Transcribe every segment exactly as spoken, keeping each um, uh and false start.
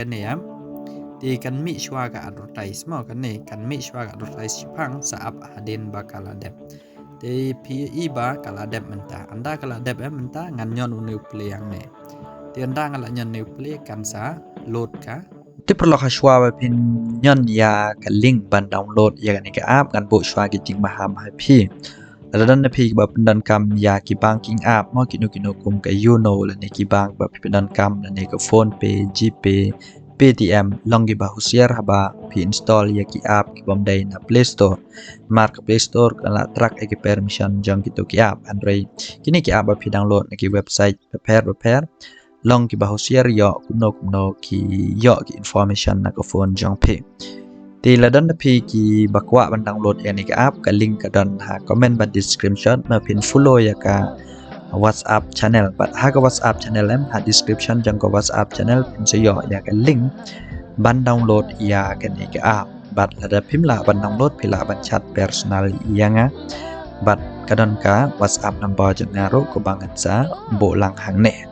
Kane em. Te kan mih shuwa ka advertise mo, kane kan mih shuwa ka advertise shipang sa ap hadien ba ka la dep. Te phi i ba ka la dep mynta. Ynda ka la dep em mynta ngan ñion une u play hangne. Te ynda nga la ñion une u play kan sa load ka. Te paralok, ha shuwa ba phin ñion ïa ka link ban download ïa kane ka app, ngan buh shuwa ki jingmaham ha phi. Lada don na phi kiba pyndonkam ïa ki banking app mo, kino kino kum ka Yono lane ki bank ba phi pyndonkam, lane ka PhonePe, GPay, Paytm, long kiba husiar haba phi install ïa ki app kibym dei na Play Store. Namar ka Play Store ka la track ïa ki permission jong kito ki app. Hynrei kine ki app ba phi download na ki website bapher bapher, long kiba husiar, ïoh kumno kumno ki ïoh ki information na ka phone jong phi. Te lada don na phi kiba kwah ban download ïa kane ka app, ka link ka don ha comment bad description, ma phin follow ïa ka WhatsApp channel. Bad ha ka WhatsApp channel em, ha description jong ka WhatsApp channel phin sa ïoh ïa ka link ban download ïa kane ka app. Bad lada phim lah ban download, phi lah ban chat personal ïa nga. Bad ka don ka WhatsApp number jong nga ruh kaba ngan sa buh lang hangne.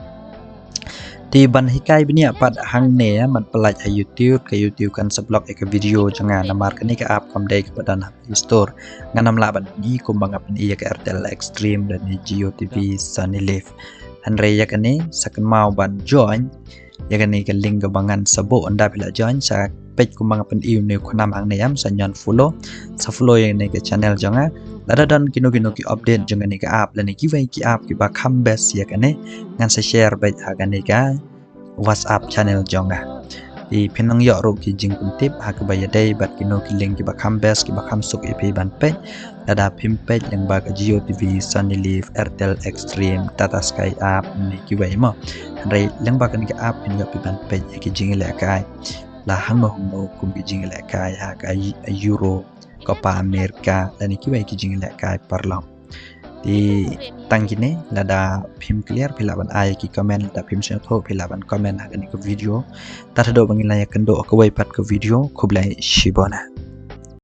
Te ban hikai bniah pat hangne, ïa, man pynlait ha YouTube, ka YouTube kan sa block ïa ka video jong nga namar kane ka app kam dei kaba don ha Play Store. Ngan ym lah ban pyni kumba nga pyni ïa ka Airtel Xstream lane Jio TV, Sony Live. Hynrei ïa kane sa kynmaw ban join ïa kane ka link kaba ngan sa buh. Ynda phi la join, sa peit kumba nga pyni une u khnam hangne em, sa ñion follow, sa follow ïa kane ka channel jong nga. Lada don kino kino ki update jong kane ka app lane kiwei ki app kiba kham best ïa kane, ngan sa share beit ha kane ka WhatsApp channel jong nga. Te phin nang ïoh ruh ki jingpyntip ha kaba ïadei bad kino ki link kiba kham best, kiba kham suk ïa phi ban peit. Lada phim peit lyngba ka Jio TV, Sony Live, Airtel Xstream, Tata Sky app ne kiwei mo. Hynrei lyngba kane ka app phin ïoh phi ban peit ïa ki jingïalehkai la hangno hangno kum ki jingïalehkai ha ka Euro, Copa America lane kiwei ki jingïalehkai paralok. Te tang kine, lada phim clear phi lah ban ai ki comment, lada phim sngewthuh phi lah ban comment ha kane ka video. Tad haduh ba ngin la ïakynduh ha kawei pat ka video, khublei shibun.